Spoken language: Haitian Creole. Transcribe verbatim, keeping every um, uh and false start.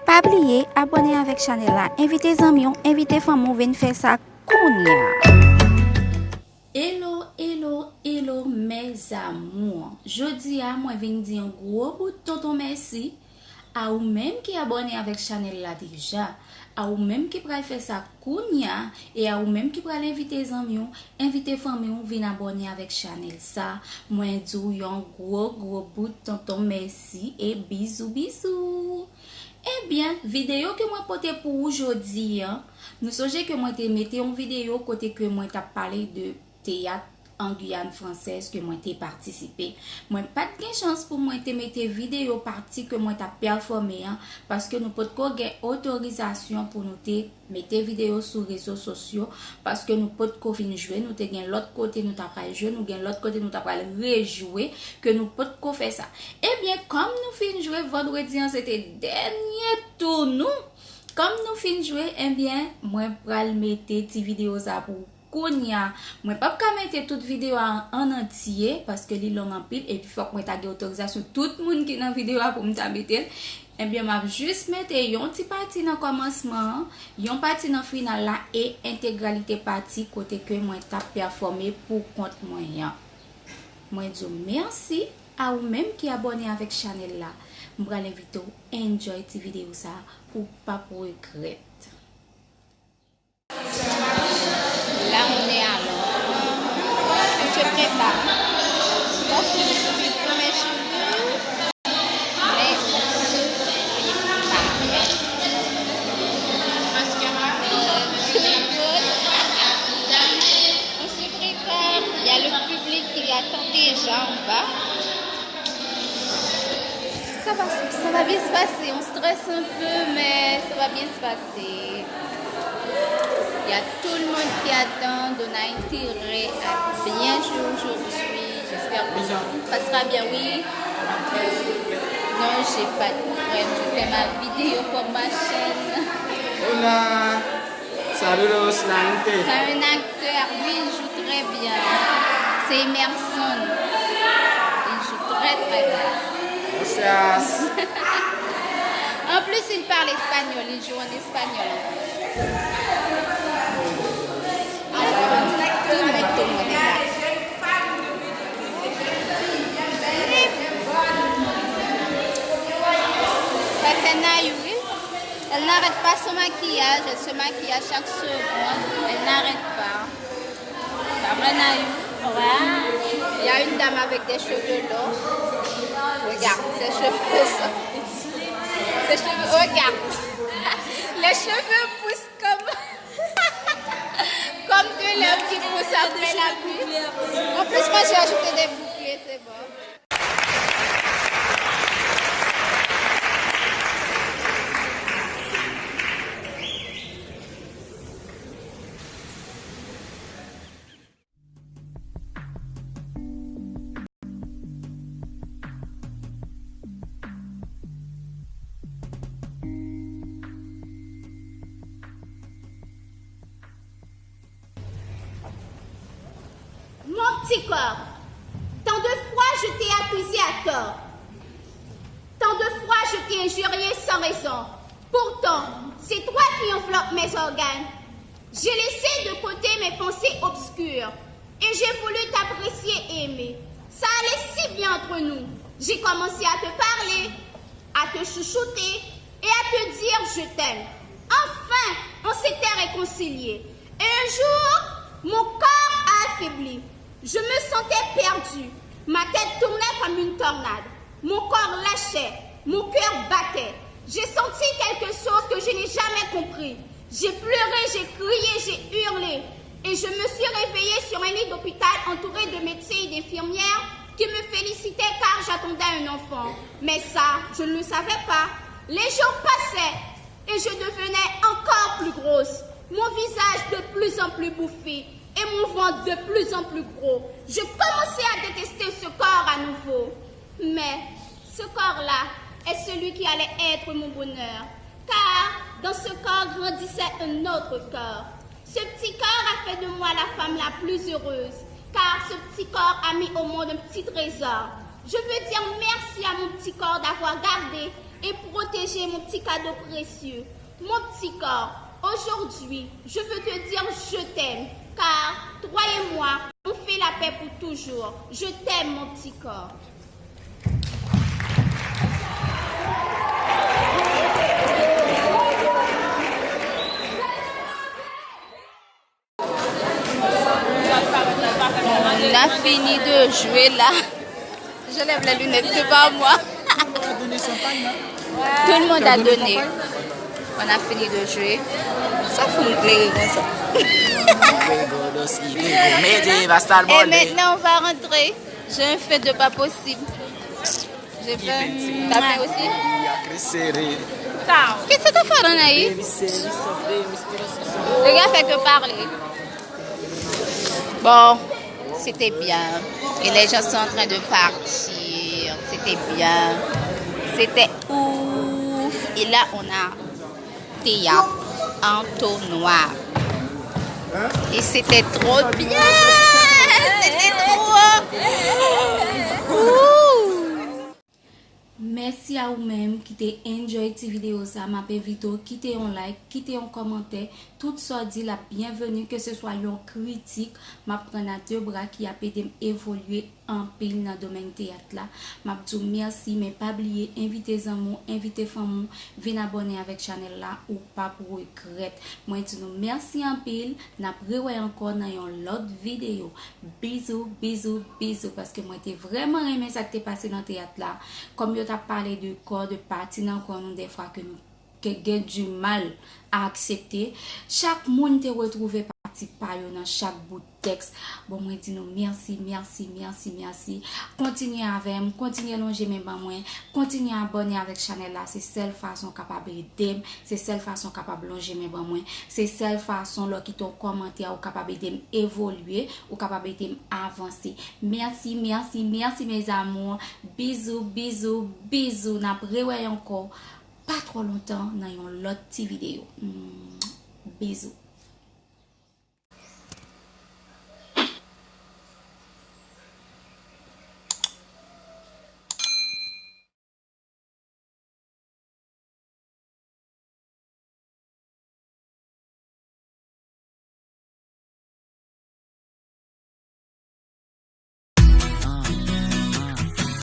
Pa bliye abòne avèk chanèl la, envite zanmi w, envite fanmi w, vin fè sa kounya. Hello, hello, hello, mes amours. Jodi a, mwen vin di yon gwo bout tonton mèsi a ou menm ki abòne avèk chanèl la deja, a ou menm ki pral fè sa kounya, e a ou menm ki pral envite zanmi w, envite fanmi w vin abòne avèk chanèl sa. Mwen di w yon gwo, gwo bout tonton mèsi e bizou, bizou. Ebyen, videyo ke mwen pote pou ou jodi a, nou sonje ke mwen te mete yon videyo kote ke mwen t ap pale de teyat an Giyàn Fransèz ke mwen te patisipe. Mwen pa t gen chans pou mwen te mete videyo pati ke mwen t ap pèfòme an, paske nou potko gen otorizasyon pou nou te mete videyo sou rezo sosyo, paske nou potko fin jwe, nou te gen lòt kote nou ta pral jwe, nou gen lòt kote nou ta pral rejwe, ke nou potko fè sa. Ebyen, kòm nou fin jwe vandredi an, se te dènye tou nou. Kòm nou fin jwe, ebyen, mwen pral mete ti videyo sa pou kounya. Mwen p ap ka mete tout videyo a an antye, paske li long anpil, epi fòk mwen ta gen otorizasyon tout moun ki nan videyo a pou m ta mete l. Ebyen, m ap jis mete yon ti pati nan kòmansman an, yon pati nan final la, e entegralite pati kote ke mwen t ap pèfòme pou kont mwen an. Mwen di w mèsi a ou menm ki abòne avèk chanèl la. M pral envite w enjoy ti videyo sa, ou p ap regrèt. Là, on est à Londres. On se prépare. On se prépare. Mais on se prépare. Parce que, euh, on se prépare. Il y a le public qui attend déjà en bas. Ça va, ça va bien se passer. On stresse un peu, mais ça va bien se passer. Il y a tout le monde qui attend. On a intérêt à bien jouer aujourd'hui. J'espère que tout se passera bien, oui. Non, j'ai pas de problème. Je fais ma vidéo pour ma chaîne. Hola. Saludos, la gente. C'est un acteur, oui, il joue très bien. C'est Emerson. Il joue très, très bien. Gracias. En plus, il parle espagnol, il joue en espagnol. Tout le monde, tout le monde est là. Ça fait Nayou, oui. Elle n'arrête pas son maquillage, elle se maquille à chaque seconde, elle n'arrête pas. Pas vrai, Nayou? Ouais. Il y a une dame avec des cheveux longs. Regarde, ses cheveux sont... Ses cheveux, regarde. Les cheveux poussent comme, comme de l'herbe qui pousse après la pluie. En plus, moi, j'ai ajouté des boucles, c'est bon. Mon petit corps, tant de fois je t'ai accusé à tort, tant de fois je t'ai injurié sans raison. Pourtant, c'est toi qui enveloppes mes organes. J'ai laissé de côté mes pensées obscures et j'ai voulu t'apprécier et aimer. Ça allait si bien entre nous. J'ai commencé à te parler, à te chouchouter et à te dire je t'aime. Enfin, on s'était réconciliés. Et un jour, mon corps a affaibli. Je me sentais perdue. Ma tête tournait comme une tornade. Mon corps lâchait. Mon cœur battait. J'ai senti quelque chose que je n'ai jamais compris. J'ai pleuré, j'ai crié, j'ai hurlé. Et je me suis réveillée sur un lit d'hôpital entourée de médecins et d'infirmières qui me félicitaient car j'attendais un enfant. Mais ça, je ne le savais pas. Les jours passaient et je devenais encore plus grosse. Mon visage de plus en plus bouffi et mon ventre de plus en plus gros. Je commençais à détester ce corps à nouveau. Mais ce corps-là est celui qui allait être mon bonheur. Car dans ce corps grandissait un autre corps. Ce petit corps a fait de moi la femme la plus heureuse. Car ce petit corps a mis au monde un petit trésor. Je veux dire merci à mon petit corps d'avoir gardé et protéger mon petit cadeau précieux, mon petit corps. Aujourd'hui, je veux te dire je t'aime, car toi et moi, on fait la paix pour toujours. Je t'aime, mon petit corps. On a fini de jouer là. Je lève les lunettes, c'est pas moi. Tout le monde a donné. On a fini de jouer. Sa fout m klere konsa. Et maintenant, on va rentrer. J'ai un feu de pas possible. J'ai faim. T'as faim aussi? Qu'est-ce que t'as fait, Anaïs? Le gars fait que parler. Bon, c'était bien. Et les gens sont en train de partir. C'était bien. C'était ouf. Et là, on a théâtre en tournoi. Et c'était trop bien. C'était trop. Ouh. Mèsi a ou menm ki te enjoy ti videyo sa. M ap envite w kite yon like, kite yon kòmantè. Tout sa w di l ap byenveni, ke se swa yon kritik, m ap pran a de bra, ki ap ede m evolye anpil nan domèn teyat la. M ap di w mèsi, men pa bliye envite zanmi w, envite fanmi w, vin abòne avèk chanèl la, ou p ap regrèt. Mwen di nou mèsi anpil, n ap rewè ankò nan yon lòt videyo. Bizou, bizou, bizou, paske mwen te vrèman renmen sa k te pase nan teyat la. Kòm yo t ap pale de kò, de pati nan kò nou, dèfwa ke nou ke gen di mal a aksepte. Chak moun te retwouve pati pa yo nan chak bout tèks. Bon, mwen di nou mèsi, mèsi, mèsi, mèsi. Kontinye avè m, kontinye lonje men ban mwen, kontinye abòne avèk chanèl la. Se sèl fason w kapab ede m, se sèl fason w kapab lonje men ban mwen, se sèl fason lè w kite yon kòmantè ou kapab ede m evolye, ou kapab ede m avanse. Mèsi, mèsi, mèsi, mes amours. Bizou, bizou, bizou. N ap rewè ankò pa twò lontan nan yon lòt ti videyo. Mm, bizou.